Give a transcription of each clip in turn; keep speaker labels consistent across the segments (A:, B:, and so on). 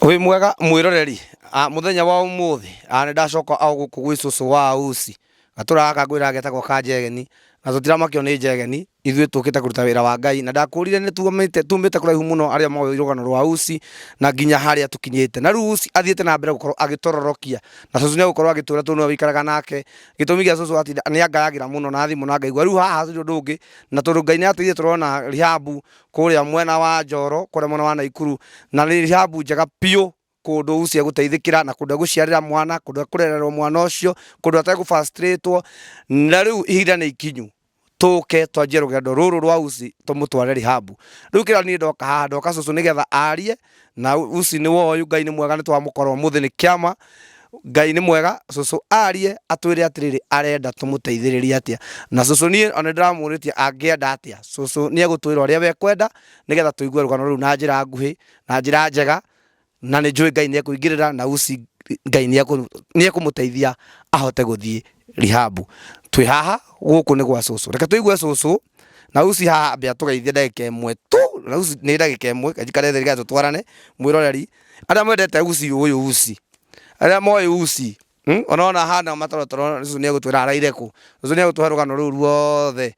A: Wĩ mwega mwĩroreri, mũthenya wa ũmũthĩ nĩ ndacoka o gũkũ gwĩ cũcũ wa Uci, gatũra gaka ngwĩraga getagwo Kanjegeni, na tũtiramakio nĩ njegeni, ithuĩ tũkĩte kũruta wĩra wa Ngai, na ndakũrire nĩ tumĩte kũraihu mũno arĩa moĩ rũgano rwa Uci na nginya harĩa tũkinyĩte. Na rĩu Uci athiĩte na mbere gũkorwo agĩtũrorokia, na cũcũ nĩ egũkorwo agĩtwĩra tondũ nĩwe ũikaraga nake, gĩtũmi gĩa cũcũ atinda nĩ angayagĩra mũno na thimũ na ngaigua rĩu haha hatirĩ ũndũ ũngĩ, na tondũ Ngai nĩ atũteithia tũrona rehab kũrĩa mwena wa Njoro, kũrĩa mwena wa Naikuru, na nĩ rehab njega biũ kũndũ Uci egũteithĩkĩra na kũndũ egũciarĩra mwana, kũndũ ekũrererwo mwana ũcio, kũndũ ategũ frustrate na rĩu ihinda nĩ ikinyu tũke twanjie rũgendo rũrũ rwa Uci tũmũtware rehab. Rĩu kĩrĩa niĩ ndoka haha ndoka cũcũ nĩgetha arie na Uci nĩ woyũ Ngai nĩ mwega nĩ twamũkora ũmũthĩ nĩ kĩama. Ngai nĩ mwega cũcũ arie atwĩre atĩrĩrĩ arenda tũmũteithĩrĩrie atĩa na cũcũ niĩ ona nĩndĩramũrĩtie angĩenda atĩa cũcũ nĩ egũtwĩra ũrĩa we ekwenda nĩgetha tũigue rũgano rũu na njĩra nguhĩ na njĩra njega na nĩ njũĩ Ngai nĩ ekũingĩrĩra na uci Ngai nĩ ekũmũteithia ahote gũthiĩ rehab. Twĩ haha gũkũ nĩ gwa cũcũ reke tũigue cũcũ na uci haha ambe atũgeithie ndagĩka ĩmwe tu na uci nĩ ndagĩka ĩmwe kanjikare thĩ nĩgetha tũtwarane mwĩroreri arĩa mwendete uci ũyũ uci arĩa moĩ uci ona hana matorotoro ũcio nĩ egũtwĩra araire kũ ũcio nĩ egũtũhe rũgano rũu ruothe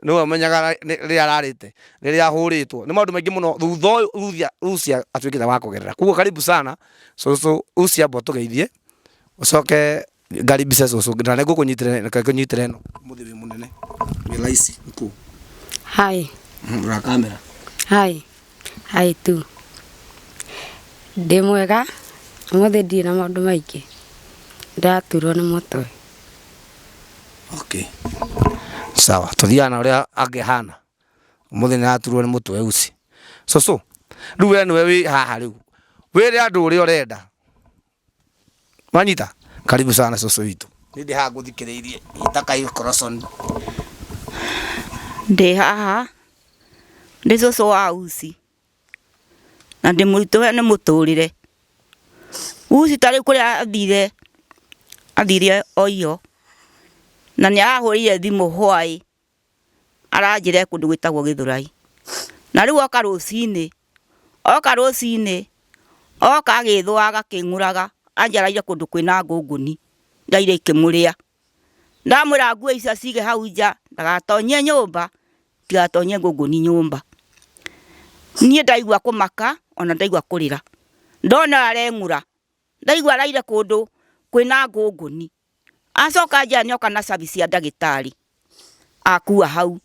A: nĩwe ũmenyaga rĩrĩa ararĩte rĩrĩa ahũrĩtwo nĩ maũndũ maingĩ mũno thutha ũyũ uci atuĩkĩte wa kũgerera koguo karibu sana cũcũ uci amba ũtũgeithie ũcoke ngaribishe cũcũ na nĩ ngũkũnyitĩra reke ngũnyitĩre ĩno mũthĩ wĩ mũnene wĩ raici mkuu
B: Hi.
A: Rora kamera.
B: Hi. Hi tu. Ndĩ mwega, ũmũthĩ ndirĩ na maũndũ maingĩ. Ndĩraturwo nĩ mũtwe.
A: Okay. Sawa, tũthiaga na ũrĩa angĩhana. Ũmũthĩ nĩ araturwo nĩ mũtwe uci. Cũcũ, rĩu we nĩwe wĩ haha rĩu. Wĩre andũ ũrĩa ũrenda. Wanyita? Karibu sana cũcũ witũ. Niĩ ndĩ haha ngũthikĩrĩirie ita kai koroconi.
C: Ndĩ haha ndĩ cũcũ wa Uci na ndĩ mũritũhe nĩ mũtũrĩre. Uci ta rĩu kũrĩa athire, athire Oio na nĩ arahũrĩire thimũ hwaĩ aranjĩra e kũndũ gwĩtagwo Gĩthũrai. Na rĩu oka rũcinĩ, oka rũcinĩ, oka agĩthũaga akĩng'ũraga, anjĩra araire kũndũ kwĩna ngũngũni, iraire ikĩmũrĩa. Ndamwĩra nguo icio acige hau nja, ndagatonyie nyũmba, ndigatonyie ngũngũni nyũmba. Niĩ ndaigua kũmaka ona ndaigua kũrĩra, ndona areng'ũra, ndaigua araire kũndũ kwĩna ngũngũni. Acoka anjĩra nĩoka na cabi cia ndagĩtarĩ akua hau.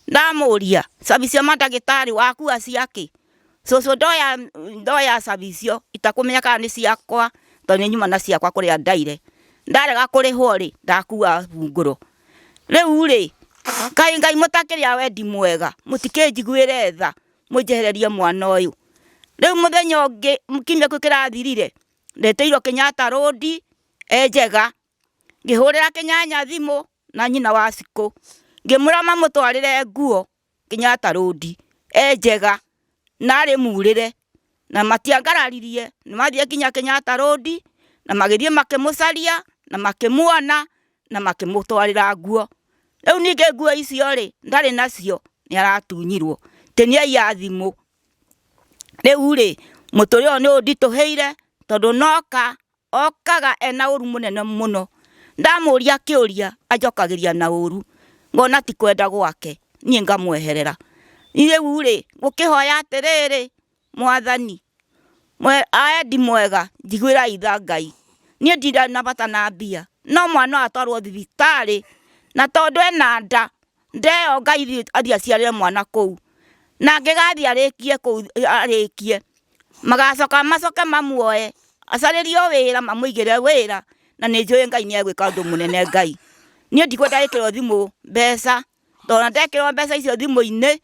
C: Ndamũria cabi cia mandagĩtarĩ wakua ciakĩ? Cũcũ ndoya ndoya cabi icio itakũmenya kana nĩ ciakwa tondũ nĩ nyuma na ciakwa kũrĩa ndaire. Ndarega kũrĩhwo rĩ, ndakua hungũro. Rĩu rĩ, kaĩ Ngai mũtakĩrĩ a wendi mwega, mũtikĩnjiguĩre tha mũnjehererie mwana ũyũ. Rĩu mũthenya ũngĩ kiumia kĩu kĩrathirire, ndetĩirwo Kenyatta Road e njega. Ngĩhũrĩra Kĩnyanya thimũ na nyina wa Cikũ, ngĩmwĩra mamũtwarĩre nguo Kenyatta Road e njega na arĩ murĩre, na matiangararirie, nĩ mathire nginya Kenyatta Road na magĩthiĩ makĩmũcaria na makĩmuona na makĩmũtwarĩra nguo. Rĩu ningĩ nguo icio rĩ, ndarĩ nacio nĩ aratunyirwo, atĩ nĩ aiya thimũ. Rĩu rĩ, mũtũrĩre ũyũ nĩ ũnditũhĩire tondũ noka Okaga ena ũru mũnene mũno. Ndamũria kĩũria anjokagĩria na ũru. Ngona ti kwenda gwake, niĩ ngamweherera. Rĩu rĩ, ngũkĩhoya atĩrĩrĩ, Mwathani, wendi mwega, njiguĩrai tha Ngai. Niĩ ndirĩ na bata na mbia, no mwana ũyũ atwarwo thibitarĩ, na tondũ ena nda, nda ĩyo Ngai athiĩ aciarĩre mwana kũu. Na angĩgathiĩ arĩkie kũu arĩkie, Magacoka macoke mamuoe acarĩrio wĩra mamũigĩre wĩra na nĩ njũĩ Ngai nĩ egwĩka ũndũ mũnene Ngai. Niĩ ndikwenda ĩkĩrwo thimũ mbeca tondũ ona ndekĩrwo mbeca icio thimũ-inĩ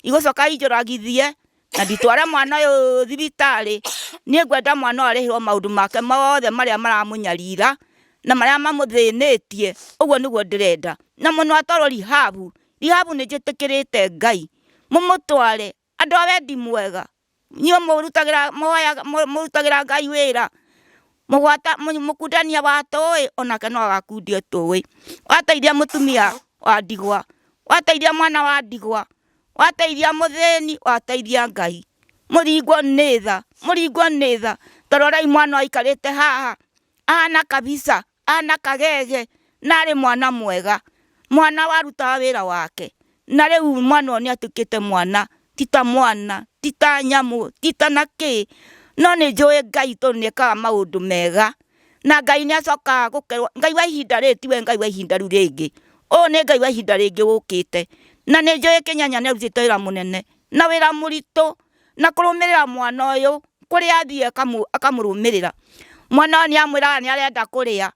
C: igũcoka injũragithie na nditware mwana ũyũ thibitarĩ. Niĩ ngwenda mwana ũyũ arĩhĩrwo maũndũ make mothe marĩa maramũnyarira na marĩa mamũthĩnĩtie, ũguo nĩguo ndĩrenda. Na mũno atwarwo rehab, rehab nĩ njĩtĩkĩrĩte Ngai, mũmũtware andũ a wendi mwega. Inyuĩ mũrutagĩra mũhoyaga mũrutagĩra Ngai wĩra, mũgwata mũkundania wa tũĩ onake no agakundio tũĩ. Wateithia mũtumia wa ndigwa, wateithia mwana wa ndigwa, wateithia mũthĩni, wateithia Ngai. Mũringwo nĩ tha, mũringwo nĩ tha. Ta rorai mwana ũyũ aikarĩte haha, ahana kabisa, ahana kagege, na arĩ mwana mwega, mwana warutaga wĩra wake. Na rĩu mwana ũyũ nĩ atuĩkĩte mwana, ti ta mwana, ti ta nyamũ, ti ta na kĩ. No nĩ njũĩ Ngai tondũ nĩ ekaga maũndũ mega. Na Ngai nĩ acokaga gũkerwo, Ngai wa ihinda rĩrĩ tiwe Ngai wa ihinda rĩu rĩngĩ. Ũyũ nĩ Ngai wa ihinda rĩngĩ ũkĩte. Na nĩ njũĩ Kĩnyanya nĩ arutĩte wĩra mũnene. Na wĩra mũritũ na kũrũmĩrĩra mwana ũyũ kũrĩa athiĩ akamũrũmĩrĩra. Mwana ũyũ nĩ amwĩraga nĩ arenda kũrĩa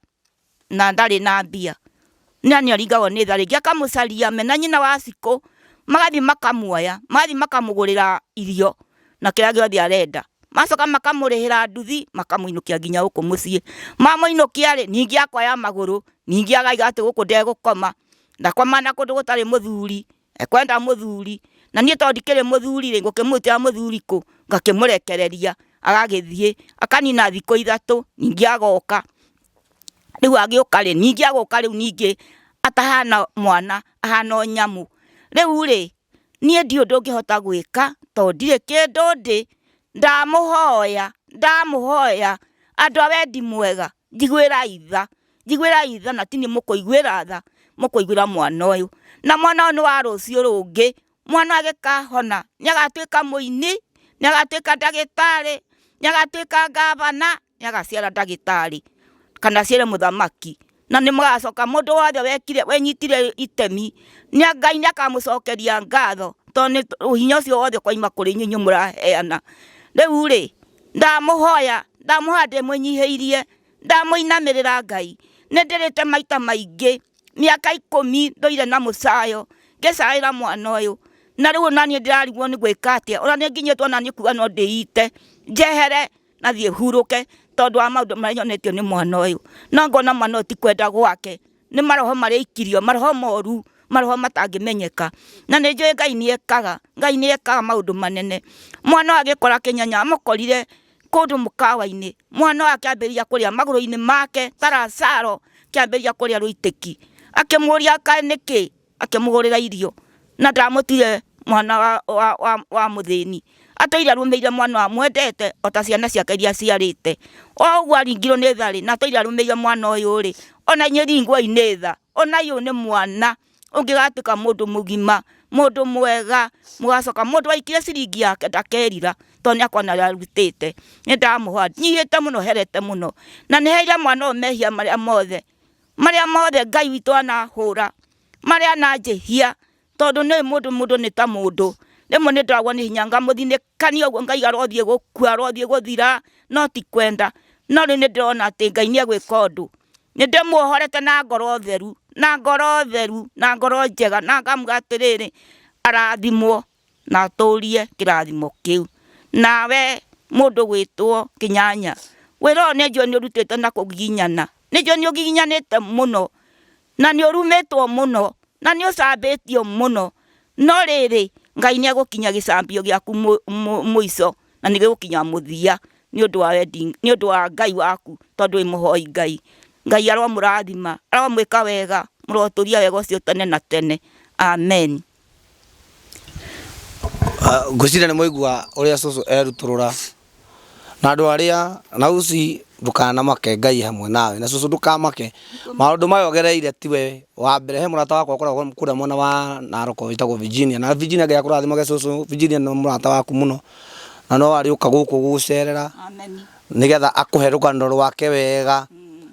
C: na ndarĩ na mbia, na nĩ aringagwo nĩ tha rĩngĩ akamũcaria mena nyina wa Cikũ, magathiĩ makamuoya, magathiĩ makamũgũrĩra irio na kĩrĩa gĩothe arenda. Magacoka makamũrĩhĩra nduthi makamũinũkia nginya gũkũ mũciĩ. Mamũinũkia rĩ, ningĩ akoya magũrũ, ningĩ akauga atĩ gũkũ ndegũkoma, ndakoma na kũndũ gũtarĩ mũthuri. Ekwenda mũthuri, na niĩ tondũ ndikĩrĩ mũthuri rĩ, ngũkĩmũrutĩra mũthuri kũ? Ngakĩmũrekereria agagĩthiĩ, akanina thikũ ithatũ, ningĩ agoka. Rĩu agĩũka rĩ, ningĩ agoka rĩu ningĩ atahana mwana, ahana o nyamũ. Rĩu rĩ, niĩ ndiũĩ ũndũ ũngĩhota gwĩka, tondũ ndirĩ kĩndũ ndĩ, ndamũhoya, ndamũhoya andũ a wendi mwega, njiguĩrai tha, njiguĩrai tha na ti niĩ mũkũiguĩra tha, mũkũiguĩra mwana ũyũ. Na mwana ũyũ nĩ wa rũciũ rũngĩ, mwana ũyũ agĩkahona nĩ agatuĩka mũini, nĩ agatuĩka ndagĩtarĩ, nĩ agatuĩka ngavana, nĩ agaciara ndagĩtarĩ kana aciare mũthamaki. Na nĩ mũgacoka mũndũ wothe wekire wenyitire itemi, Ngai nĩ akamũcokeria ngatho tondũ nĩ hinya ũcio wothe ũkoima kũrĩ inyuĩ inyuĩ mũraheana. Rĩu rĩ, ndamũhoya, ndamũhoya ndĩmwĩnyihĩirie, ndamũinamĩrĩra Ngai, nĩ ndĩrĩte maita maingĩ, mĩaka ikũmi ndũire na mũcayo, ngĩcaĩra mwana ũyũ, na rĩu ona niĩ ndĩrarigwo nĩ gwĩka atĩa, ona nĩ nginyĩtwo ona niĩ kuga no ndĩite, njehere na thiĩ hurũke tondũ wa maũndũ marĩa nyonetio nĩ mwana ũyũ. No ngona mwana ũyũ ti kwenda gwake, nĩ maroho marĩa aikirio, maroho moru, maroho matangĩmenyeka. Na nĩ njũĩ Ngai nĩ ekaga, Ngai nĩ ekaga maũndũ manene. Mwana ũyũ agĩkora kĩnyanya amũkorire kũndũ mũkawa-inĩ, mwana ũyũ akĩambĩrĩria kũrĩa magũrũ-inĩ make ta Lazaro akĩambĩrĩria kũrĩa rũitĩki. Akĩmũria kaĩ nĩkĩ? Akĩmũgũrĩra irio na ndamũtuire mwana wa, wa, wa, wa mũthĩni. Atũire arũmĩrĩire mwana ũyũ amwendete o ta ciana ciake iria aciarĩte. O ũguo aringirwo nĩ tha rĩ, na atũire arũmĩrĩire mwana ũyũ rĩ, ona inyuĩ ringwoi nĩ tha. Ona ũyũ nĩ mwana ũngĩgatuĩka mũndũ mũgima, mũndũ mwega, mũgacoka mũndũ waikirie ciringi yake ndakerira tondũ nĩ akona ũrĩa arutĩte. Nĩ ndamũhoya nyihĩte mũno herete mũno na nĩ heire mwana ũyũ mehia marĩa mothe marĩa mothe Ngai witũ anahũra, marĩa ananjĩhia, tondũ nĩ mũndũ mũndũ nĩ ta mũndũ. Rĩmwe nĩ ndoragwo nĩ hinya ngamũthinĩkania ũguo ngaiga arothiĩ gũkua arothiĩ gũthira, no ti kwenda. No rĩu nĩ ndĩrona atĩ Ngai nĩ egwĩka ũndũ. Nĩ ndĩmuohorete na ngoro theru, na ngoro theru, na ngoro njega, na ngamuga atĩrĩrĩ, arathimwo. na atũrie kĩrathimo kĩu. Nawe mũndũ ũgwĩtwo Kĩnyanya, wĩra ũyũ nĩnjũĩ nĩ ũrutĩte na kũgiginyana, nĩnjũĩ nĩ ũgiginyanĩte mũno, na nĩ ũrumĩtwo mũno, na nĩ ũcambĩtio mũno, no rĩrĩ, Ngai nĩ egũkinyia gĩcambio gĩaku mũico, na nĩ gĩgũkinya mũthia nĩ ũndũ wa wendi, nĩ ũndũ wa Ngai waku tondũ wĩ mũhoi Ngai. Ngai aromũrathima, aromwĩka wega, mũrotũria wega ũcio tene na tene. Amen.
A: Ngwĩciria nĩ mwaigua ũrĩa cũcũ erutũrũra, na andũ arĩa na uci ndũkanamake Ngai e hamwe nawe, na cũcũ ndũkamake, maũndũ maya ũgereire tiwe wa mbere, he mũrata wakwa ũkoragwo kũrĩa mwena wa Narok wĩtagwo Virginia, na Virginia Ngai akũrathimage cũcũ, Virginia nĩ mũrata waku mũno, na no arĩũka gũkũ gũgũcerera, nĩgetha akũhe rũgano rwake wega,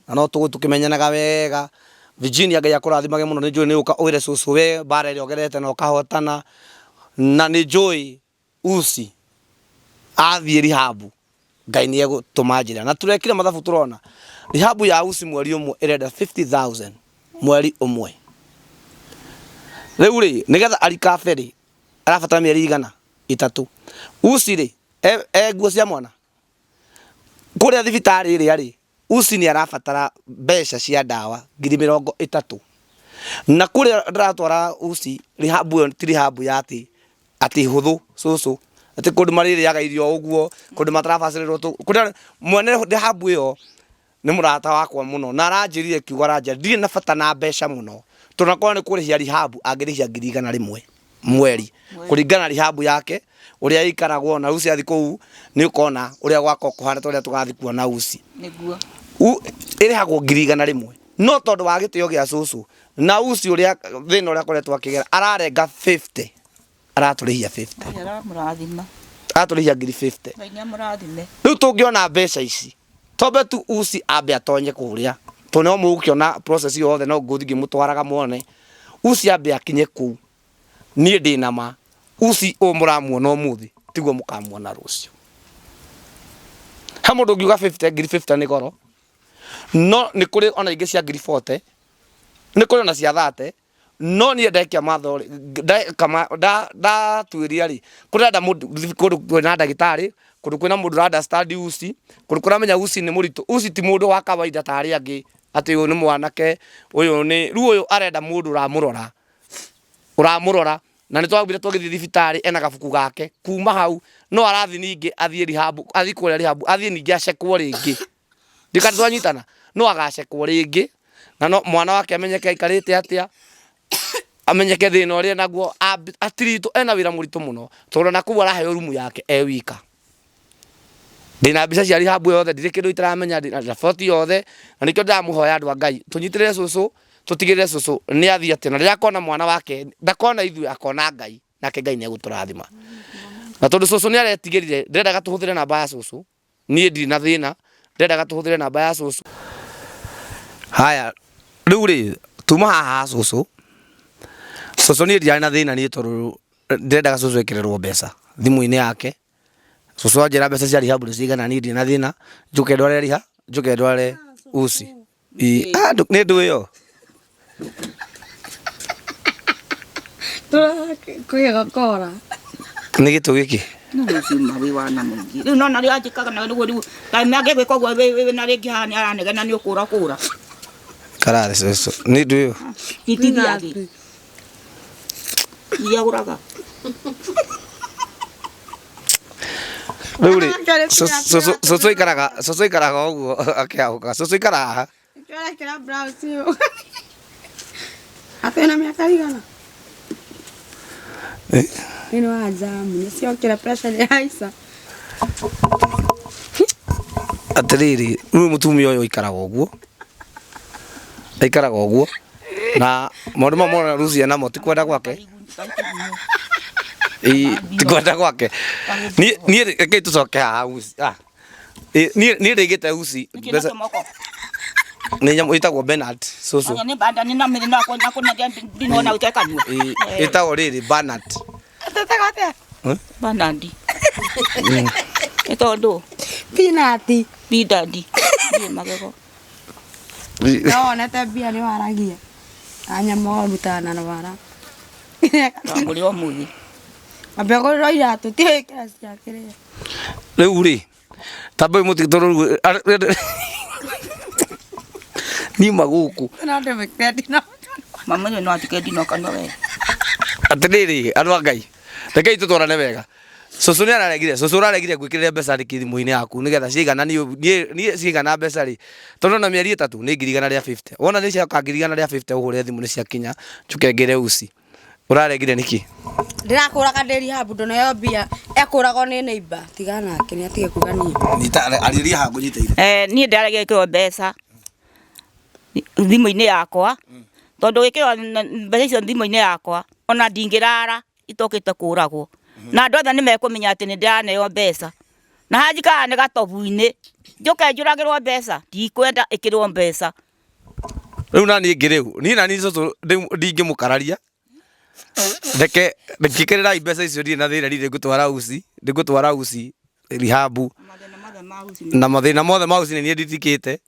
A: na no tũgũthiĩ tũkĩmenyanaga wega. Virginia Ngai akũrathimage mũno nĩ njũĩ nĩ ũka ũĩre cũcũ we mbara ĩrĩa ũgerete na ũkahotana na nĩ njũĩ Usi athiĩ rihabu Ngai nĩ egũtũma njĩra na tũrekire mathabu tũrona rihabu ya Usi mweri ũmwe ĩrenda 50000 mweri ũmwe rĩu rĩ nĩgetha arikabe rĩ arabatara mĩeri igana itatũ Usi rĩ e, e nguo cia mwana kũrĩa thibitarĩ ĩrĩa rĩ Usi nĩ arabatara mbeca cia ndawa 30,000 na kũrĩa ndĩratwara Usi rehab ĩyo ti rehab ya atĩ atĩ hũthũ cũcũ atĩ kũndũ marĩrĩaga irio ũguo kũndũ matarabacĩrĩrwo kũrĩa mwene rehab ĩyo nĩ mũrata wakwa mũno na aranjĩrire kiugo aranjĩra ndirĩ na bata na mbeca mũno tondũ akorwo nĩ kũrĩhia rehab angĩrĩhia 100,000 mweri kũringana na rehab yake Ũrĩa ĩikaragwo na uci athi kũu nĩ ũkona ũrĩa gwakwa kũhana ta ũrĩa tũgathiĩ kuona uci.
C: Nĩguo.
A: Ĩrĩhagwo 100,000 no tondũ wa gĩtĩo gĩa cũcũ na uci ũrĩa thĩna ũrĩa akoretwo akĩgera ararenga 50 aratũrĩhia 50.
C: Ngai aramũrathima.
A: Aratũrĩhia 50,000.
C: Ngai nĩamũrathime.
A: Rĩu tũngĩona mbeca ici tombe tu uci ambe atonye kũrĩa tondũ no mũgũkĩona process yothe no ngũthiĩ ngĩmũtwaraga muone uci ambe akinye kũu. Niĩ ndĩ na ma uci ũyũ mũramuona ũmũthĩ tiguo mũkamuona rũciũ. He mũndũ ũngiuga 50 50,000 nĩ goro, no nĩ kũrĩ ona ingĩ cia 40,000, nĩ kũrĩ ona cia 30, no niĩ ndekia matho ndatuĩria rĩ, kũrenda mũndũ kũndũ kwĩna ndagĩtarĩ, kũndũ kwĩna mũndũ ũra understand uci, kũndũ kũramenya uci nĩ mũritũ. Uci ti mũndũ wa kawaida ta arĩa angĩ atĩ ũyũ nĩ mwanake, ũyũ nĩ, rĩu ũyũ arenda mũndũ ũramũrora, ũramũrora na nĩ twaugire twagĩthiĩ thibitarĩ ena gabuku gake, kuma hau no arathiĩ ningĩ athiĩ rehab, athiĩ kũrĩa rehab, athiĩ ningĩ acekwo rĩngĩ. Ndiũĩ kana twanyitana, no agacekwo rĩngĩ na no mwana wake amenyeke aikarĩte atĩa, amenyeke thĩna ũrĩa enaguo, atiritwo, ena wĩra mũritũ mũno tondũ ona kũu araheo rumu yake e wika. Ndĩna mbica cia rehab yothe, ndirĩ kĩndũ itaramenya, ndĩna riboti yothe, na nĩkĩo ndĩramũhoya andũ a Ngai, tũnyitĩrĩre cũcũ, tũtigĩrĩre cũcũ nĩ athiĩ atĩa, na rĩrĩa akona mwana wake, ndakona ithuĩ, akona Ngai, nake Ngai nĩ egũtũrathima. Na tondũ cũcũ nĩ aretigĩrire, ndendaga tũhũthĩre namba ya cũcũ, niĩ ndirĩ na thĩna, ndendaga tũhũthĩre namba ya cũcũ. Haya, rĩu rĩ, tuma haha ha cũcũ, cũcũ niĩ ndirarĩ na thĩna niĩ tondũ ndĩrendaga cũcũ ekĩrĩrwo mbeca thimũ-inĩ yake. Cũcũ anjĩra mbeca cia rehab nĩ cigana niĩ ndirĩ na thĩna, njũke ndware riha, njũke ndware uci. Nĩ ndũ ĩyo?
B: Kwĩgokora.
A: Nĩ gĩtũ gĩkĩ?
C: Rĩu wĩ wana mũingĩ. Rĩu no narĩo anjĩkaga na nĩguo rĩu kaĩ mangĩgwĩka ũguo wĩ na rĩngĩ haha nĩ aranegena nĩ ũkũra kũra.
A: Kararĩ cũcũ. Nĩ ndũ ĩyo?
C: Itithia thĩ. Iria agũraga.
A: Rĩu rĩ, cũcũ aikaraga, cũcũ aikaraga ũguo akĩahũka. Cũcũ ikara haha.
B: Nĩkĩo blouse ĩyo. Atĩ na mĩaka igana? Nĩ wa njamu, nĩ ciokire pressure nĩ yahaica.
A: Atĩrĩrĩ, rĩu mũtumia ũyũ aikaraga ũguo, aikaraga ũguo na maũndũ mau mona Lucy enamo ti kwenda gwake. Ti kwenda gwake. Niĩ niĩ rekei tũcoke haha Uci. Ah. Niĩ niĩ ndĩigĩte Uci mbeca nĩ nyamũ ĩtagwo Bernard cũcũ.
C: Nĩ banda nĩ na mĩrĩ na kũnengera ndinona wĩke kanua.
A: Ĩtagwo rĩrĩ Bernard.
B: Ĩtagwo atĩa?
C: Bernard. Nĩ tondũ
B: Peanut.
C: Peanut. Ndirĩ magego.
B: No wonete mbia nĩ waragia. Anya moru ta na wara.
C: Ngũrĩra ũmũthĩ.
B: Ambe ngũrĩrwo iratũ ti wĩkĩra cia kĩrĩa.
A: Rĩu rĩ, tamba mũtĩ tondũ rĩu niuma gũkũ.
B: No ndĩmĩkĩre ndino.
C: Mama no atike ndino kanua we.
A: Atĩrĩrĩ andũ a Ngai, rekei tũtwarane wega. Cũcũ nĩ araregire, cũcũ ũraregire ngwĩkĩrĩre mbeca nĩkĩ thimũ-inĩ yaku nĩgetha ciaigana niĩ niĩ ciaigana mbeca rĩ, tondũ na mĩeri ĩtatũ nĩ 150,000. Wona nĩ cioka 150,000 ũhũre thimũ nĩ ciakinya njũke ngĩre uci. Ũraregire nĩkĩ?
B: Ndĩrakũraga ndĩ rehab ndũnaheo mbia ekũragwo nĩ neighbor. Tigana nake nĩ atige kuga niĩ.
A: Nyita arĩria haha ngũnyitĩire.
C: Niĩ ndĩraregire gwĩkĩrwo mbeca thimũ-inĩ yakwa tondũ gwĩkĩrwo mbeca icio thimũ-inĩ yakwa ona ndingĩrara itokĩte kũragwo na andũ othe nĩ mekũmenya atĩ nĩ ndĩraneo mbeca na haha njikaraga nĩ gatobu-inĩ njũke njũragĩrwo mbeca ndikwenda ĩkĩrwo mbeca.
A: Rĩu naniĩ ngĩ rĩu niĩ naniĩ cũcũ ndingĩmũkararia reke njĩkĩrĩrai mbeca icio ndirĩ na thĩna niĩ ndĩngũtwara uci ndĩngũtwara uci rehab na mathĩna mothe ma uci nĩ niĩ nditikĩte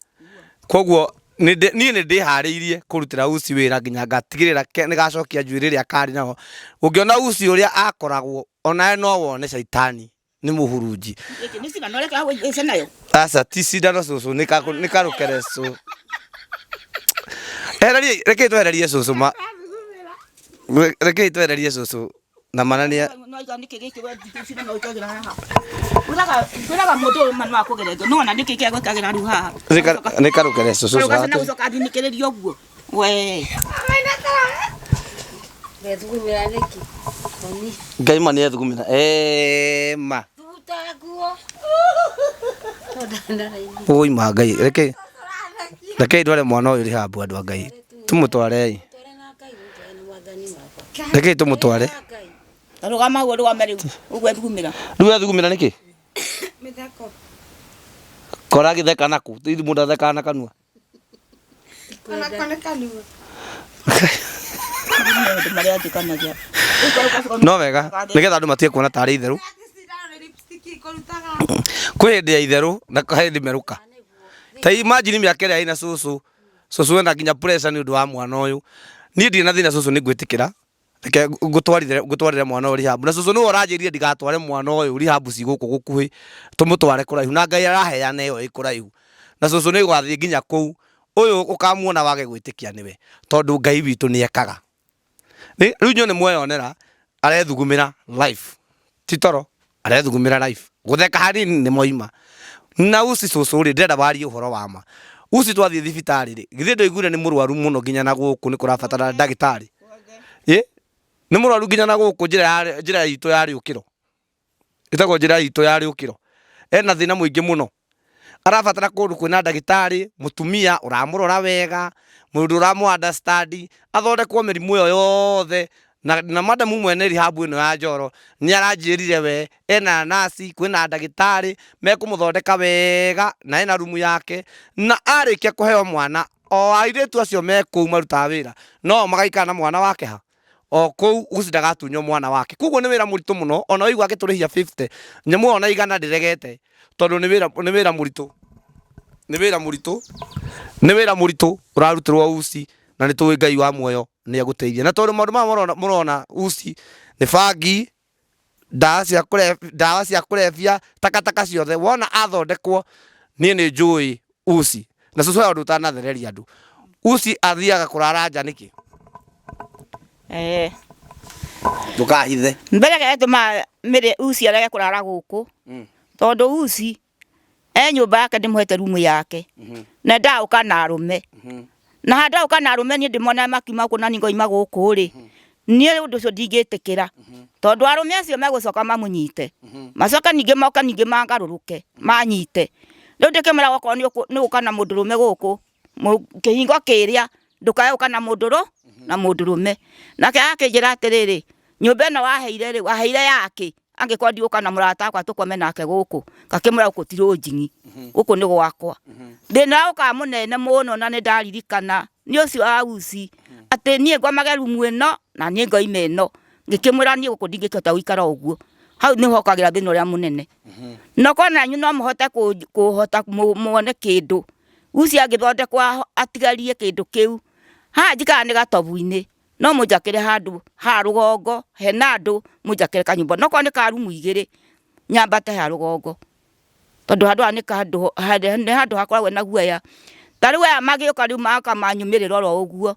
A: koguo niĩ nĩ ndĩharĩirie kũrutĩra uci wĩra nginya ngatigĩrĩra nĩ gacokia njuĩrĩ ĩrĩa karĩ nayo. Ũngĩona uci ũrĩa akoragwo onawe no wone caitani nĩ mũhurunji.
C: Nĩ cindano reke wĩce nayo.
A: Aca ti cindano cũcũ nĩ karũkere cũ. Ehererie rekei twehererie cũcũ ma rekei twehererie cũcũ na manania
C: No iga nĩkĩ gĩkĩ we cindano wĩkagĩra haha. Kwĩraga mũndũ ũyũ ma no akũgererie no ona nĩkĩ kĩa gwĩkagĩra rĩu haha.
A: Nĩ karũkere cũcũ.
C: Karũgacĩ na gũcoka athinĩkĩrĩria ũguo. We.
B: Ndethugumĩra nĩkĩ?
A: Ngai ma nĩ ethugumĩra ma Oi ma Ngai reke reke ndware mwana ũyũ rehab andũ a Ngai tũmũtwarei reke tũmũtware.
C: Rũgama hau rũgame rĩu ũguo ethugumĩra.
A: Rĩu ethugumĩra nĩkĩ? Mĩtheko. Kora agĩtheka nakũ? Ithu mũndũ athekaga na kanua.
C: Maũndũ marĩa anjĩkanagia.
A: No wega nĩgetha andũ matige kuona tarĩ itherũ. Kwĩ hĩndĩ ya itherũ na kwĩ hĩndĩ merũka. Ta imagine mĩaka ĩrĩa ĩna cũcũ. Cũcũ ena nginya pressure nĩ ũndũ wa mwana ũyũ. Niĩ ndirĩ na thĩna cũcũ nĩ ngwĩtĩkĩra. Reke ngũtwarire ngũtwarĩre mwana ũyũ rehab. Na cũcũ nĩwe ũranjĩrire ndigatware mwana ũyũ rehab ci gũkũ gũkuhĩ tũmũtware kũraihu na Ngai araheana ĩyo ĩ kũraihu. Na cũcũ nĩ ũgathiĩ nginya kũu ũyũ ũkamuona wage gwĩtĩkia nĩwe tondũ Ngai witũ nĩ ekaga. Rĩu inyuĩ nĩ mweyonera arethugumĩra life ti toro arethugumĩra life gũtheka hanini nĩ moima. Na uci cũcũ rĩ ndĩrenda warie ũhoro wa ma. Uci twathiĩ thibitarĩ rĩ githĩ ndũiguire nĩ mũrwaru mũno nginya na gũkũ nĩ kũrabatara ndagĩtarĩ? Ĩ nĩ mũrwaru nginya na gũkũ njĩra ya njĩra itũ ya rĩũkĩro ĩtagwo njĩra itũ ya rĩũkĩro. Ena thĩna mũingĩ mũno arabatara kũndũ kwĩna ndagĩtarĩ mũtumia ũramũrora wega mũndũ ũramũ understand athondekwo mĩrimũ ĩyo yothe na, na madamu mwene rehab ĩno ya Njoro nĩ aranjĩrire we ena nurse kwĩna ndagĩtarĩ mekũmũthondeka wega na ena rumu yake na arĩkia kũheo mwana o airĩtu acio me kũu marutaga wĩra no magaikara na mwana wake ha o kũu uci ndagatunywo mwana wake koguo nĩ wĩra mũritũ mũno ona waigua agĩtũrĩhia 50 nyamũ ĩyo ona igana ndĩregete tondũ nĩ wĩra nĩ wĩra mũritũ nĩ wĩra mũritũ nĩ wĩra mũritũ ũrarutĩrwo uci na nĩ tũĩ Ngai wa muoyo nĩ egũteithia na tondũ maũndũ maya mũrona mũrona uci nĩ bangi ndawa cia kũre ndawa cia kũrebia takataka ciothe wona athondekwo niĩ nĩ njũĩ uci na cũcũ he ũndũ ũtanathereria andũ uci athiaga kũrara nja nĩkĩ?
C: Eh.
A: Ndũkahithe.
C: Mbere kĩrĩa gĩtũmaga mĩrĩ uci arege kũrara gũkũ tondũ uci e nyũmba yake ndĩmũhete rumu yake na endaga gũka na arũme na handũ ha gũka na arũme niĩ ndĩmonaga makiuma gũkũ na niĩ ngoima gũkũ rĩ niĩ ũndũ ũcio ndingĩtĩkĩra tondũ arũme acio megũcoka mamũnyite macoke ningĩ moke ningĩ mangarũrũke manyite rĩu ndĩkĩmwĩra okorwo nĩ ũgũka na mũndũrũme gũkũ kĩhingo kĩrĩa ndũkae gũka na mũndũrũ na mũndũrũme nake akĩnjĩra atĩrĩrĩ nyũmba ĩno waheire rĩ waheire yakĩ angĩkorwo ndigũka na mũrata wakwa tũkome nake gũkũ ngakĩmwĩra gũkũ ti rũnjing'i gũkũ nĩ gwakwa thĩna ũkaga mũnene mũno na nĩ ndaririkana nĩ ũcio wa uci atĩ niĩ ngomage rumu ĩno na niĩ ngoima ĩno ngĩkĩmwĩra niĩ gũkũ ndingĩkĩhota gũikara ũguo hau nĩho hokagĩra thĩna ũrĩa mũnene no korwo nanyu no mũhote kũhota muone kĩndũ uci angĩthondekwo atigarie kĩndũ kĩu haha njikaraga nĩ gatobu-inĩ no mũnjakĩre handũ haha rũgongo hena andũ mũnjakĩre kanyũmba no korwo nĩ ka rumu igĩrĩ nyambate haha rũgongo tondũ handũ haha nĩ handũ nĩ handũ hakoragwo na guoya ta rĩu aya magĩũka rĩu magoka manyumĩrĩra oro ũguo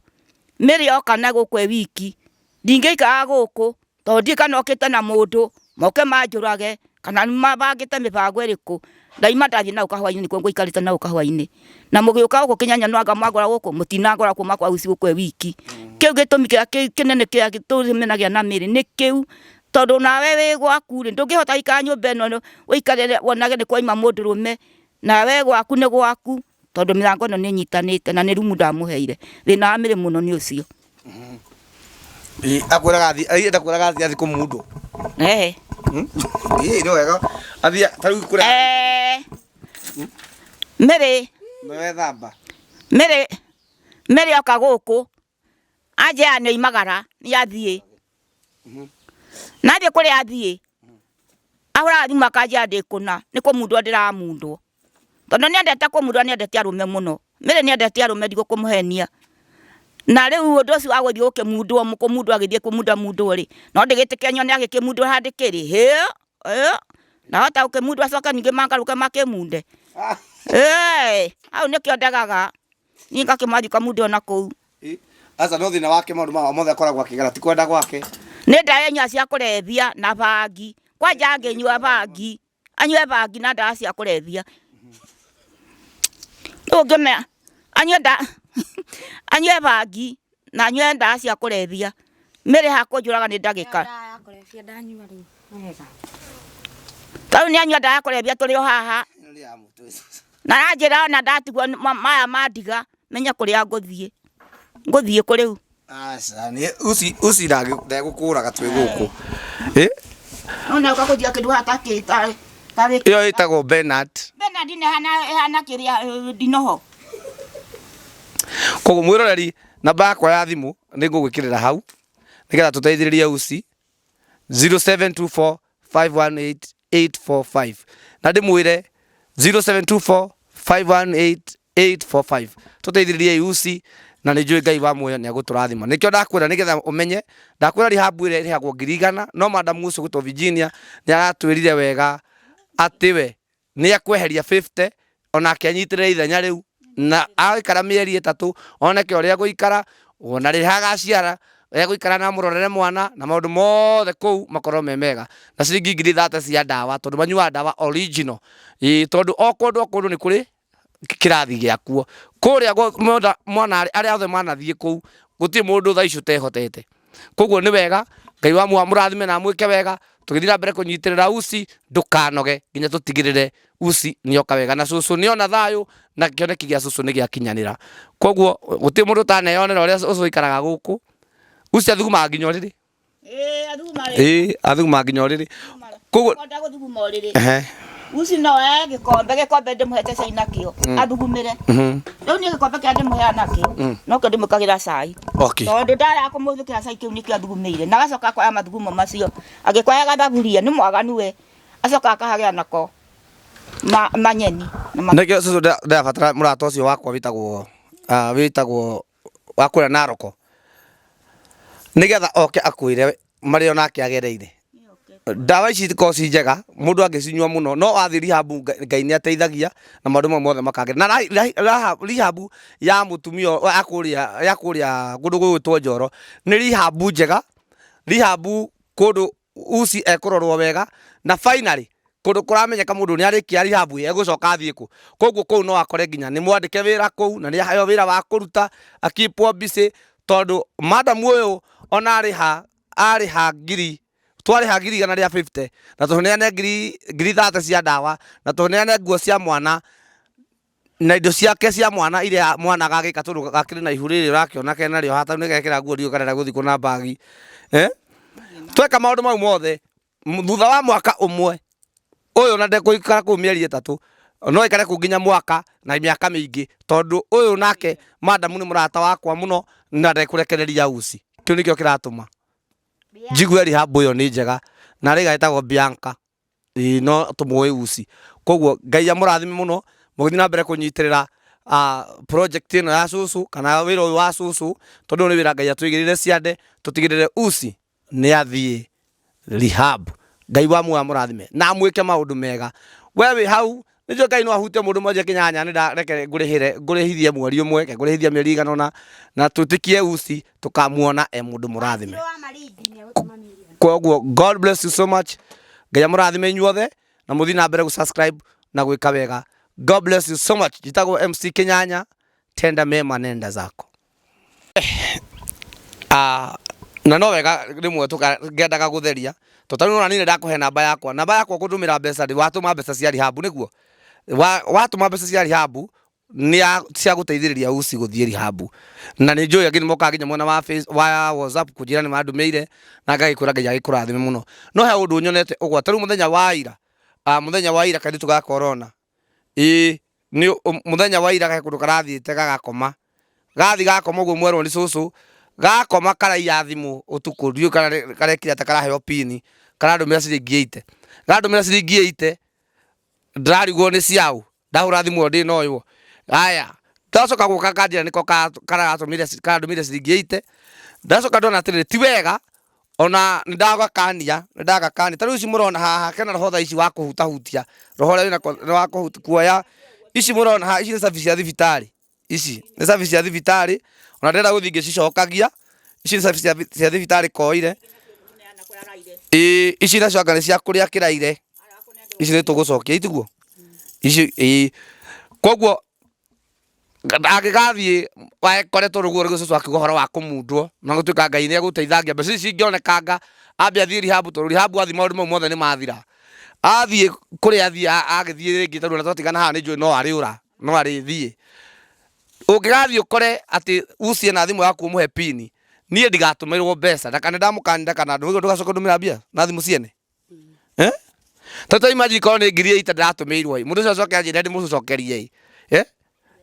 C: mĩrĩ yoka na gũkũ ĩ wiki ndingĩikara gũkũ tondũ ndiũĩ kana okĩte na mũndũ moke manjũrage kana mabangĩte mĩbango ĩrĩkũ ndaima ndathiĩ nau kahũa-inĩ nĩkuo ngũikarĩte nau kahũa-inĩ na mũgĩũka gũkũ kĩnyanya no anga mwangora gũkũ mũtinangora kuma kwa uci gũkũ e wiki kĩu gĩtũmi kĩrĩa kĩnene kĩrĩa tũmenagia na mĩrĩ nĩ kĩu tondũ nawe wĩ gwaku rĩ ndũngĩhota gũikara nyũmba ĩno ũikarĩre wonage nĩ kwaima mũndũrũme nawe gwaku nĩ gwaku tondũ mĩrango ĩno nĩ ĩnyitanĩte na nĩ rumu ndamũheire thĩna wa mĩrĩ mũno nĩ ũcio.
A: Akwĩraga athiĩ ai ndakwĩraga athiĩ athiĩ kũmundwo.
C: Eh.
A: Ĩĩ nĩ wega athiĩ ta rĩu kũrĩa.
C: Eh. Mĩrĩ.
A: Nĩwethamba.
C: Mĩrĩ Mĩrĩ oka gũkũ anjĩra nĩ oimagara nĩ athiĩ. Na athiĩ kũrĩa athiĩ ahũraga thimũ akanjĩra ndĩ kũna nĩ kũmundwo ndĩramundwo. Tondũ nĩ endete kũmundwo nĩ endete arũme mũno. Mary nĩ endete arũme ndigũkũmũhenia. Na rĩu ũndũ ũcio wa gũthiĩ gũkĩmundwo kũmundwo agĩthiĩ kũmunda mundwo rĩ, no ndĩgĩtĩkĩre nyone agĩkĩmundwo handũ kĩrĩ, hĩ ndahota gũkĩmundwo acoke ningĩ mangarũke makĩmunde. Hau nĩkĩo ndegaga, niĩ ngakĩmwathiĩ ũkamundwo na kũu.
A: Aca no thĩna wake maũndũ maya mothe akoragwo akĩgera ti kwenda gwake.
C: Nĩ ndawa anyuaga cia kũrebia na bangi, kwanja angĩnyua bangi anyue bangi na ndawa cia kũrebia. Rĩu ũngĩmenya anyue nda anyue bangi na anyue ndawa cia kũrebia, Mary hakũnjũraga nĩ ndagĩka.
B: Kũrebia ndanyua rĩu wega.
C: Tarĩu nĩ anyua ndawa ya kũrebia tũrĩ o haha. Na aranjĩra ona ndatigwo maya mandiga menye kũrĩa ngũthiĩ. Ngũthiĩ kũ rĩu?
A: Aca nĩ uci uci ndegũkũraga twĩ gũkũ. Ĩ
C: Nona ũka kũnjiga kĩndũ haha takĩ tarĩ tarĩ
A: ĩyo ĩtagwo Bernard.
C: Bernard nĩ ĩhana ĩhana kĩrĩa ndinoho.
A: Koguo mwĩroreri namba yakwa ya thimũ nĩ ngũgwĩkĩrĩra hau nĩgetha tũteithĩrĩrie uci 0724 518 845 na ndĩmwĩre 0724 518 845 tũteithĩrĩrie uci na nĩ njũĩ Ngai wa muoyo nĩ agũtũrathima. Nĩkĩo ndakwĩra nĩgetha ũmenye, ndakwĩra rehab ĩrĩa ĩrĩhagwo 100,000 no madam ũcio gwĩtwo Virginia nĩ aratwĩrire wega atĩ we nĩ ekweheria 50 onake anyitĩrĩre ithenya rĩu na aikara mĩeri ĩtatũ oneke ũrĩa egũikara ona rĩrĩa agaciara egũikara na amũrorere mwana na maũndũ mothe kũu makorwo me mega na ciringi 30,000 cia ndawa tondũ manyuaga ndawa original ĩĩ tondũ o kũndũ o kũndũ nĩ kũrĩ kĩrathi gĩakuo kũrĩa mwana arĩa othe manathiĩ kũu gũtirĩ mũndũ thaa ici ũtehotete koguo nĩ wega Ngai wa muoyo amũrathime na amwĩke wega tũgĩthiĩ na mbere kũnyitĩrĩra uci ndũkanoge nginya tũtigĩrĩre uci nĩoka wega na cũcũ nĩona thayũ na kĩoneki gĩa cũcũ nĩgĩakinyanĩra koguo gũtirĩ mũndũ ũtaneyonera ũrĩa cũcũ aikaraga gũkũ uci athugumaga nginya ũrĩrĩ.
C: Ĩĩ athuguma rĩ.
A: Ĩĩ athuguma nginya ũrĩrĩ. Koguo
C: Konda gũthuguma ũrĩrĩ.
A: Ehe.
C: Uci no oe gĩkombe, gĩkombe ndĩmũhete cai nakĩo athugumĩre. Rĩu niĩ gĩkombe kĩrĩa ndĩmũheaga nakĩo nokĩo ndĩmwĩkagĩra cai.
A: Okay.
C: Tondũ ndarega kũmũthukĩra cai kĩu nĩkĩo athugumĩire. Na agacoka akoya mathugumo macio agĩkoya gathaburia nĩ mwaganu we. Acoka akahagĩra nako manyeni.
A: Nĩkĩo cũcũ ndĩrabatara mũrata ũcio wakwa wĩtagwo wĩtagwo wa kũrĩa Naroko nĩgetha oke akwĩre marĩa onake agereire. Ndawa ici itikoragwo ci njega mũndũ angĩcinyua mũno no wathiĩ rehab Ngai nĩ ateithagia na maũndũ mau mothe makagĩra. Na rehab ya mũtumia ya kũrĩa ya kũrĩa kũndũ gũgwĩtwo Njoro nĩ rehab njega, rehab kũndũ uci ekũrorwo wega na finally kũndũ kũramenyeka mũndũ nĩ arĩkia rehab egũcoka athiĩ kũ. Koguo kũu no akore nginya nĩ mwandĩke wĩra kũu na nĩ aheo wĩra wa kũruta a keep busy tondũ madam ũyũ ona arĩha arĩha ngiri twarĩha 150,000 na tũneane 30,000 cia ndawa na tũneane nguo cia mwana na indo ciake cia mwana iria mwana agagĩka tondũ gakĩrĩ na ihu rĩrĩ ũrakĩona kena rĩo haha nĩ gekĩra nguo ndiũĩ karenda gũthiĩ na mbagi eh? Tweka maũndũ mau mothe thutha wa mwaka ũmwe ũyũ na ndekũikara kũu mĩeri ĩtatũ no aikare kũu nginya mwaka na mĩaka mĩingĩ tondũ ũyũ nake madamu nĩ mũrata wakwa mũno na ndekũrekereria uci kĩu nĩkĩo kĩratũma njigue rehab ĩyo nĩ njega na rĩga ĩtagwo Bianca. Ĩĩ no tũmũĩ uci. Koguo Ngai amũrathime mũno mũgĩthiĩ na mbere kũnyitĩrĩra project ĩno ya cũcũ kana wĩra ũyũ wa cũcũ tondũ ũyũ nĩ wĩra Ngai atũigĩrĩire ciande tũtigĩrĩre uci nĩ athiĩ rehab. Ngai wa muoyo amũrathime na amwĩke maũndũ mega. We wĩ hau nĩ njũĩ Ngai no ahutie mũndũ ũmwe anjĩre kĩnyanya nĩ reke ngũrĩhĩre ngũrĩhithie mweri ũmwe, reke ngũrĩhithie mĩeri ĩigana ũna na twĩtĩkie uci tũkamuona e mũndũ mũrathime. Koguo God bless you so much. Ngai amũrathime inyuothe na mũthiĩ na mbere gũ subscribe na gwĩka wega. God bless you so much. Njĩtagwo MC Kĩnyanya, tenda mema nenda zako. Na no wega rĩmwe ngendaga gũtheria tondũ ta rĩu nĩwona niĩ nĩndakũhe namba yakwa, namba yakwa ũkũndũmĩra mbeca rĩ, watũma mbeca cia rehab nĩguo? Watũma mbeca cia rehab nĩ cia gũteithĩrĩria uci gũthiĩ rehab. Na nĩ njũĩ angĩ nĩ mokaga nginya mwena wa face, wa WhatsApp kũnjĩra nĩ mandũmĩire na ngagĩkwĩra Ngai agĩkũrathime mũno. No he ũndũ nyonete ũgwati, ta rĩu mũthenya wa ira, mũthenya wa ira kairĩtu ga corona, ĩĩ nĩ mũthenya wa ira he kũndũ karathiĩte gagakoma, gathiĩ gakoma ũguo mwerwo nĩ cũcũ, gakoma karaiya thimũ ũtukũ ndiũĩ kana karekire atĩa karaheo pin, karandũmĩra ciringi 80, gandũmĩra ciringi 80 ndĩrarigwo nĩ ciaũ. Ndahũra thimũ ĩyo ndĩnoywo. Haya, ndacoka gũka kanjĩra nĩko karatũmire karandũmĩire ciringi 80. Ndacoka ndona atĩrĩrĩ, ti wega ona nĩndagakania, nĩndagakania. Ta rĩu ici mũrona haha kena roho thaa ici wa kũhutahutia, roho ũrĩa wĩna wa kuoya. Ici mũrona haha, ici nĩ cabi cia thibitarĩ, ici nĩ cabi cia thibitarĩ, ona ndĩrenda gũthiĩ ngĩcicokagia. Ici nĩ cabi cia thibitarĩ koire. Ĩĩ ici nacio anga nĩ cia kũrĩa kĩraire. Ici nĩ tũgũcokia itiguo? Ici ĩĩ. Koguo Angĩgathiĩ ekore tondũ guo rĩu cũcũ akiuga ũhoro wa kũmundwo na gũtuĩka Ngai nĩ egũteithangia mbeca ici cingĩonekanga ambe athiĩ rehab tondũ rehab athiĩ maũndũ mau mothe nĩ mathira. Athiĩ kũrĩa athiĩ agĩthiĩ rĩngĩ tondũ ona twatigana haha nĩ njũĩ no arĩũra no arĩthiĩ. Ũngĩgathiĩ ũkore atĩ ucie na thimũ yaku ũmũhe pin niĩ ndigatũmĩrwo mbeca na kana ndamũkania ndakanandũmĩre ndũgacoke kũndũmĩra mbia na thimũ ciene. Eh? Tata imagine korwo nĩ ngiri ita ndĩratũmĩirwo ĩ mũndũ ũcio acoke anjĩre ndĩmũcokerie ĩ eh?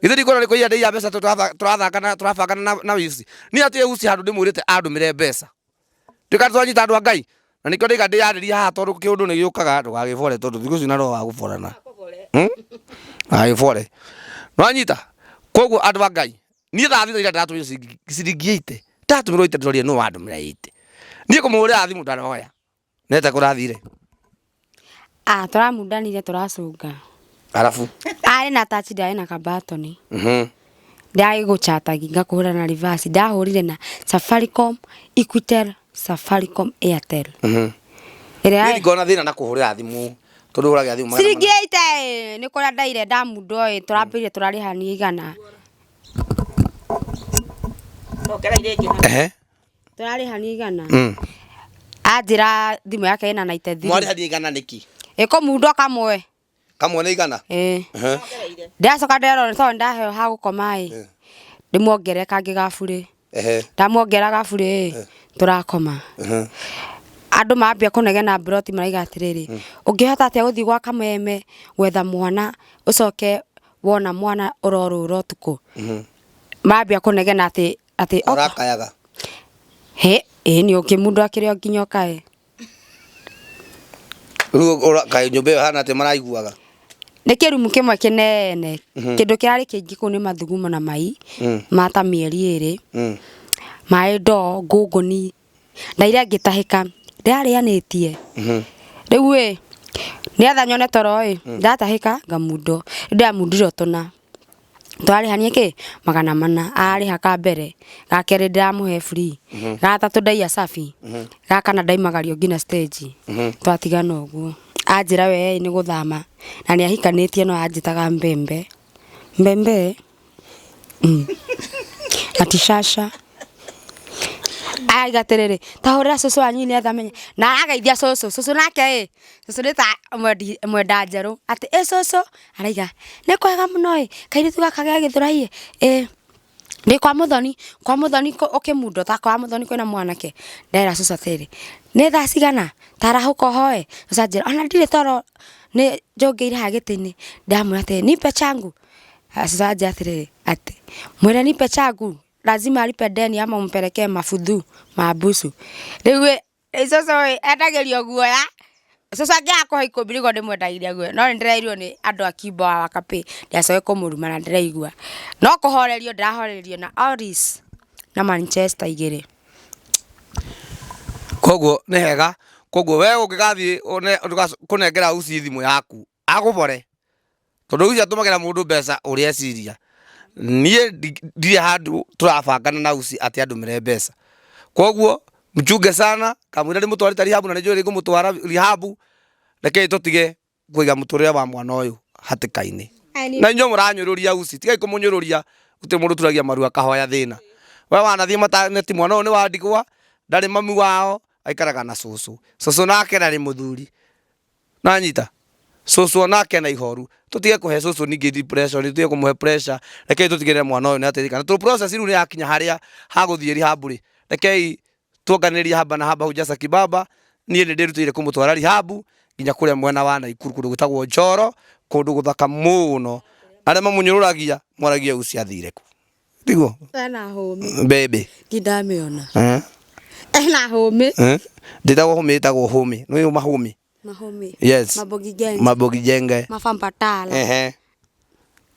A: Githĩ ndikuona nĩ kũiya ndĩiya mbeca tũrathaka na tũrabangana na, na Usi. Niĩ hatirĩ Usi handũ ndĩmwĩrĩte andũmĩre mbeca. Tuĩka twanyita andũ a Ngai. Na nĩkĩo ndĩiga ndĩyarĩrie haha tondũ kĩũndũ nĩ gĩũkaga ndũgagĩbore tondũ thikũ ici na roho wa gũborana. Hmm? Ndũgagĩbore. Nĩwanyita? Koguo andũ a Ngai, niĩ thaa thita ira ndĩratũmĩrwo ciringi 80. Ndatũmĩrwo 80 ndĩrorire nũ wandũmĩra 80. Niĩ kũmũhũrĩra thimũ ndaroya. Neta kũrathire?
B: Ah, tũramundanire tũracũnga.
A: Arabu?
B: Arĩ na touch ndarĩ na kabatoni. Ndarĩ gũchatagi ngakũhũra na reverse. Ndahũrire na Safaricom, Equitel, Safaricom, Airtel. Ĩrĩa
A: Niĩ ndingĩkorwo na thĩna na kũhũrĩra thimũ tondũ hũragĩra thimũ magana
B: ciringi
A: mana.
B: ĩite nĩ kũrĩa ndaire ndamundwo ĩ tũrambĩrĩire tũrarĩhania igana.
A: Ehe.
B: Tũrarĩhania igana. Anjĩra thimũ yake ĩna 93.
A: Mwarĩhania igana nĩkĩ?
B: Ĩkũmundwo kamwe.
A: Kamwe nĩ igana?
B: Ĩĩ. Ndacoka nderwo tondũ ndaheo ha gũkoma ĩ, ndĩmuongerere kangĩ ga burĩ. Ndamuongerera ga burĩ ĩ, tũrakoma. Andũ mambia kũnegena mburoti marauga atĩrĩrĩ, ũngĩhota atĩa gũthiĩ gwa kameme gwetha mwana ũcoke wona mwana ũrorũra ũtukũ. Mambia kũnegena atĩ atĩ
A: Ũrakayaga.
B: He, ĩĩ nĩ ũkĩ mũndũ akĩrĩ o nginya ũkae.
A: Rĩu ũrakaĩ nyũmba ĩyo hana atĩa maraiguaga?
B: Nĩ kĩrumu kĩmwe kĩnene. Kĩndũ kĩrarĩ kĩingĩ kũu nĩ mathugumo na mai ma ta mĩeri ĩrĩ. Maĩ ndoo, ngũngũni. Ndaire ngĩtahĩka. Ndĩrarĩanĩtie. Rĩu ĩ, nĩgetha nyone toro ĩ, ndatahĩka ngamundwo. Ndĩramundire tũna. Twarĩhania kĩ? Magana mana. Ararĩha ka mbere, ga kerĩ ndĩramũhe free, gatatũ ndaiya cabi, ga kana ndaimagario nginya stage. Twatigana ũguo. Anjĩra we nĩ gũthama na nĩ ahikanĩtie no anjĩtaga mbembe. Mbembe? Ati caca. Arauga atĩrĩrĩ, ta hũrĩra cũcũ wanyu nĩgetha amenye. Na arageithia cũcũ, cũcũ nake ĩ, cũcũ nĩ ta mwenda njerũ, atĩ ĩ cũcũ, arauga nĩ kwega mũno ĩ, kairĩtu gaka ge Gĩthũrai ĩ, ĩ ndĩ kwa Mũthoni, kwa Mũthoni ũkĩmundwo ta kwa Mũthoni kwĩna mwanake, ndera cũcũ atĩrĩrĩ, nĩ thaa cigana, ta arahũka ũhoe, cũcũ anjĩra ona ndirĩ toro nĩ njũngĩire haha gĩtĩ-inĩ, ndamwĩra atĩrĩrĩ nipe changu, cũcũ anjĩra atĩrĩrĩ atĩ mwĩre nipe changu lazima alipe deni ama umpelekee mabuthu mabusu, rĩu ĩ cũcũ ĩ endagĩrio guoya, cũcũ angĩaga kũhe ikũmi nĩguo ndĩmwendagĩria guoya, no nĩ ndĩrerirwo nĩ andũ a Kimbo wa Wakapĩ ndigacoke kũmũruma na ndĩraigua, no kũhorerio ndĩrahorerio na Oris na Manchester igĩrĩ.
A: Koguo nĩ hega, koguo we ũngĩgathiĩ kũnengera uci thimũ yaku agũbore tondũ uci atũmagĩra mũndũ mbeca ũrĩa eciria. Niĩ ndirĩ handũ tũrabangana na uci atĩ andũmĩre mbeca. Koguo mchunge sana kamũira ndĩmũtwarĩte rehab na nĩnjũĩ nĩngũmũtwara rehab, rekei tũtige kũiga mũtũrĩre wa mwana ũyũ hatĩka-inĩ. Na inyuĩ mũranyũrũria uci, tigai kũmũnyũrũria, gũtirĩ mũndũ ũturagia maru akahoya thĩna. We wanathiĩ mataneti mwana ũyũ nĩ wa ndigwa, ndarĩ mami wao, aikaraga na cũcũ. Cũcũ nake ndarĩ mũthuri. Nanyita? Cũcũ onake ena ihoru. Tũtige kũhe cũcũ ningĩ depression, tũtige kũmũhe pressure. Rekei tũtigĩrĩre mwana ũyũ nĩ ateithĩka. Na tondũ process rĩu nĩ yakinya harĩa ha gũthiĩ rehab rĩ, rekei tuonganĩrĩrie haba na haba hujaza kibaba. Niĩ nĩ ndĩrutĩire kũmũtwara rehab nginya kũrĩa mwena wa Naikuru kũndũ gwĩtagwo Njoro, kũndũ gũthaka mũno. Arĩa mamũnyũrũragia mwaragie uci athire kũ. Tiguo?
B: Ena hũmĩ.
A: Mbembe.
B: Ndindamĩona.
A: Eh?
B: Ena hũmĩ.
A: Eh? Ndĩtagwo hũmĩ ĩtagwo hũmĩ. Nĩ mahũmĩ.
B: Mahũmĩ.
A: Yes.
B: Mabogi genge.
A: Mabogi jenge.
B: Mafambatala.
A: Ehe.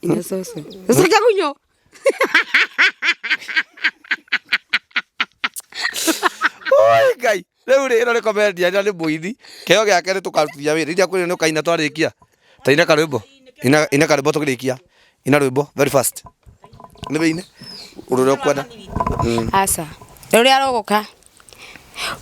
B: Ina soso. Soso kagunyo.
A: Oi Ngai. Rĩu rĩ ĩno nĩ comedian na nĩ mũini. Kĩheo gĩake nĩ tũkarutithia wĩra. Iria kwĩrĩ nĩ ũkaina twarĩkia. Ta ina karwĩmbo. Ina ina karwĩmbo tũkĩrĩkia. Ina rwĩmbo very fast. Nĩ wĩine. Ũndũ ũrĩa ũkwenda.
B: Aca. Rũrĩa rũgũka.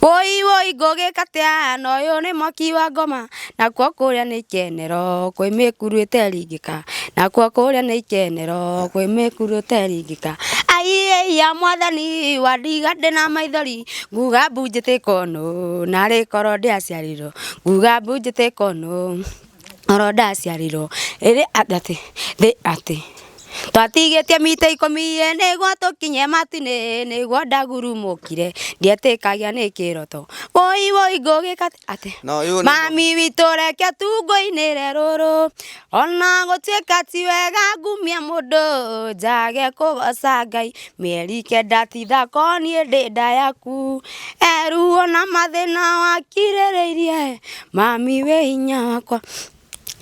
B: Woi woi ngũgĩka atĩa na ũyũ nĩ mwaki wa ngoma nakuo kũrĩa nĩ ikenero kwĩ mĩkuru ĩteringĩka nakuo kũrĩa nĩ ikenero kwĩ mĩkuru ĩteringĩka aiya mwathani wandiga ndĩ na maithori nguga mbu njĩtĩka ũnũ narĩ korwo ndĩaciarirwo nguga mbu njĩtĩka ũnũ oro ndaciarirwo ĩrĩ atĩ thĩ atĩ twatigĩtie mita 10 ĩ nĩguo tũkinye matu-inĩ nĩguo ndagurumũkire ndietĩkagia nĩ kĩroto woi woi ngũgĩka atĩ
A: No, ũyũ nĩ-
B: mami witũ reke tu ngũinĩre rũrũ ona gũtuĩka ti wega ngumia mũndũ njage kũgoca Ngai mĩeri 9 ti thako niĩ ndĩ nda yaku eruo na mathĩna wakirĩrĩirie mami wĩ hinya wakwa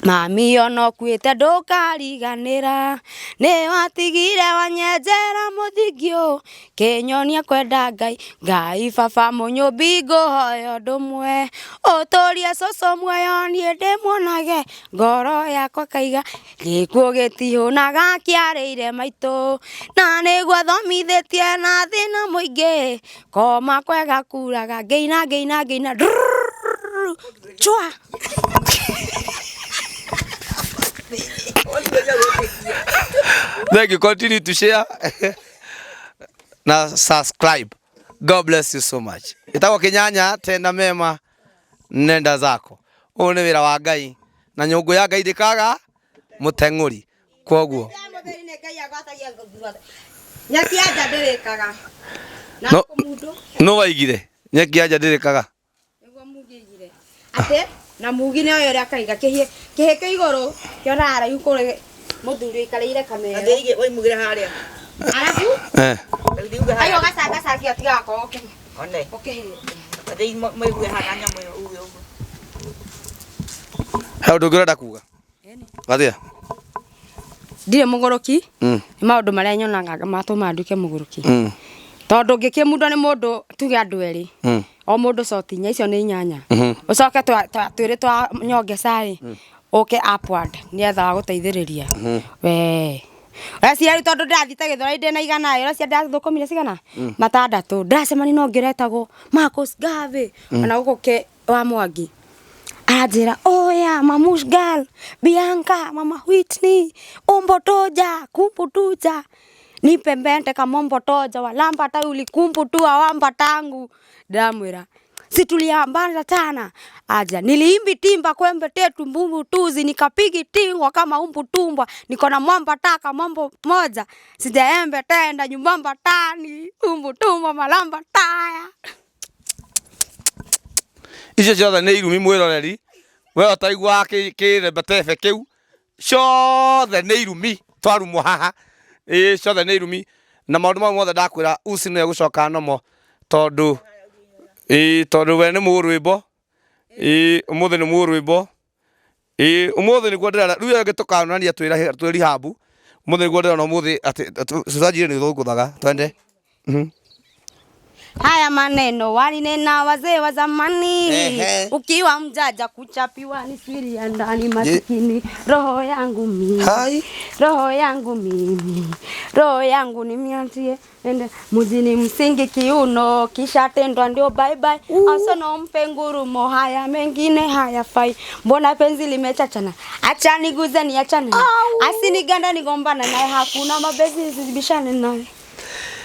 B: mami ona ũkuĩte ndũkariganĩra nĩ watigire wanyenjera mũthingi ũyũ kĩnyonia kwenda Ngai Ngai baba mũnyũmbi ngũhoya ũndũ ũmwe ũtũrie cũcũ muoyo niĩ ndĩmuonage ngoro yakwa kaiga gĩkuũ gĩtihũnaga kĩarĩire maitũ na nĩguo thomithĩtie na thĩna mũingĩ koma kwega kuraga ngĩina ngĩina ngĩina ndrrrr, chwa.
A: Thank you. Continue to share na subscribe. God bless you so much. Ĩtagwo Kĩnyanya tenda mema nenda zako. Ũyũ nĩ wĩra wa Ngai na nyũngũ ya Ngai ndĩkaga mũteng'ũri. Kwoguo
B: nyeki ya nja ndĩrĩkaga na
A: No.
B: kũmundu
A: nũ waigire nyeki ya nja ndĩrĩkaga.
B: nĩguo mugi aigire atĩ na mugi nĩ oĩ ũrĩa akaiga kĩhĩ kĩhĩ kĩ igũrũ kĩonaga haraihu kũrĩ mũthuri ũikarĩire kamero
C: Waimugire haria.
B: arabu
A: Eh.
C: Thiuge
B: aiyo
C: haria.
B: gacangacangi atigaga korwo
C: One.
B: ũkĩhĩte
C: Thii maigue haha nyamũ ĩyo uge ũguo.
A: He ũndũ ũngĩ ũrenda kuga? Gathia.
B: ndirĩ mũgũrũki nĩ maũndũ marĩa nyonaga matũmaga nduĩke mũgũrũki tondũ ngĩkĩmundwo nĩ mũndũ tuge andũ erĩ o mũndũ coti inya icio nĩ inyanya ũcoke twĩrĩ twa nyongeza rĩ ũke upward nĩgetha wa gũteithĩrĩria we ũreciria rĩu tondũ ndĩrathiĩte Gĩthũrai ndĩna 100 ĩ ũreciria ndĩrathũkũmire cigana 6 ndĩracemania na ũngĩ ũretagwo Marcus Garvey ona gũkũ wa Mwangi anjĩra oya mamush girl Bianca mama Whitney umbotoja kumbutuja nipe mbente kamombotoja walamba ta ulikumbutua wamba tangu ndamwĩra situliambana tana aja niliimbi timba kwembe tetu mbumbu tuzi nikapigi tingwa kama umbu tumbwa niko na mwamba taka mambo moja sijaembe tenda nyumbamba tani umbu tumbwa malamba taya
A: Icio ciothe nĩ irumi mwĩroreri we ũtaiguaga kĩrembetebe kĩu ciothe nĩ irumi twarumwo haha ĩĩ ciothe nĩ irumi na maũndũ mau mothe ndakwĩra uci nĩwe gũcoka nomo tondũ ĩĩ tondũ we nĩ mũrwĩmbo ĩĩ ũmũthĩ nĩ mũrwĩmbo ĩĩ ũmũthĩ nĩguo ndĩrona rĩu ĩyo ĩngĩ tũkanonania twĩ rihabu ũmũthĩ nĩguo ndĩrona ũmũthĩ atĩ cucanjire nĩ ũthũngũthaga twende.
B: Haya maneno walinena wazee wa zamani.
A: Ehe.
B: Ukiwa mjaja kuchapiwa ni siri ya ndani masikini. Roho yangu mimi.
A: Hai.
B: Roho yangu mimi. Roho yangu ni miantie. Ende mjini msingi kiuno kisha tendwa ndio bye bye. Asono mpe ngurumo haya mengine hayafai. Mbona penzi limechachana? Acha niguze ni achane. Asiniganda nigombana naye hakuna mabezi zibishane naye.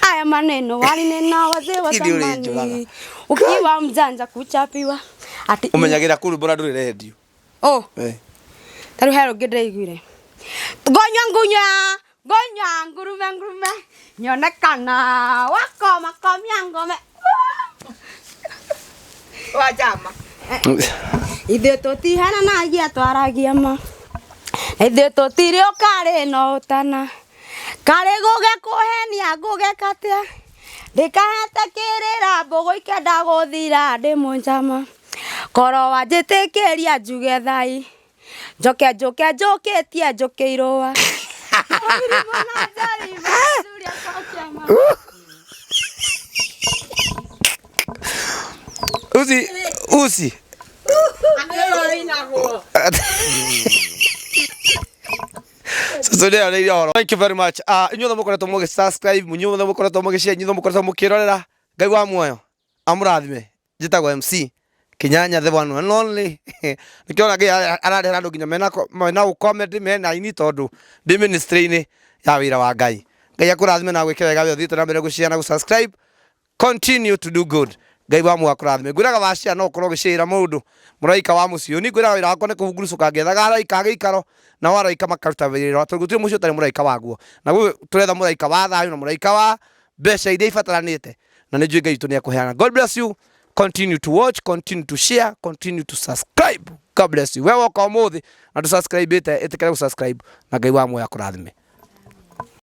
B: Haya maneno walinena wazee wa
A: Ili ũrĩnjũraga.
B: zamani. Ukiwa mjanja kuchapiwa. Ati
A: Ũmenyagĩra kũu mbona ndũrĩ redio.
B: Oh,
A: Eh.
B: ta rĩu he rũngĩ ndĩraiguire. Ngonywa ngunywa, ngonywa ngurume ngurume, nyone kana wakoma komia ngome.
C: Wa njama.
B: Ithuĩ tũtihananagia twaragia ma. Ithuĩ tũtirĩ ũkarĩ no ũtana. Karĩ gũge kũhenia ngũgeka atĩa? Ndĩkahete kĩrĩra mbũgũ ikenda gũthira ndĩ mũnjama. Korwo wanjĩtĩkĩria njuge thai. Njoke njũke njũkĩtie njũkĩ irũa. Mũrimũ na njari, mathuri acokia ma.
A: Uci uci Cũcũ nĩ ũhoro. Thank you very much. Inyuothe mũkoretwo mũgĩ subscribe, inyuothe mũkoretwo mũgĩ share, inyuothe mũkoretwo mũkĩrorera. Ngai wa muoyo amũrathime. Njĩtagwo MC Kinyanya, the one and only. Nĩkĩo ona Ngai ararehera andũ nginya mena mena comedy, mena aini, tondũ ndĩ ministry-inĩ ya wĩra wa Ngai. Ngai akũrathime na gwĩke wega. We ũthiĩte na mbere gũshare na gũsubscribe, continue to do good. Ngai wa muoyo akũrathime. Ngwĩraga wa share no ũkorwo ũgĩcĩra mũndũ mũraika wa mũciĩ. Ni ngwĩraga wĩra wakwa nĩ kũhungurucũka ngĩethaga araika a gĩikaro, nao araika makaruta wĩra, tondũ gũtirĩ mũciĩ ũtarĩ mũraika waguo. Na gũkũ tũretha mũraika wa thayũ na mũraika wa mbeca iria ibataranĩte, na nĩ njũĩ Ngai witũ nĩ ekũheana. God bless you. Continue to watch, continue to share, continue to subscribe. God bless you. We woka ũmũthĩ na ndũ subscribe ĩte, ĩtĩkĩra gũ subscribe, na Ngai wa muoyo akũrathime.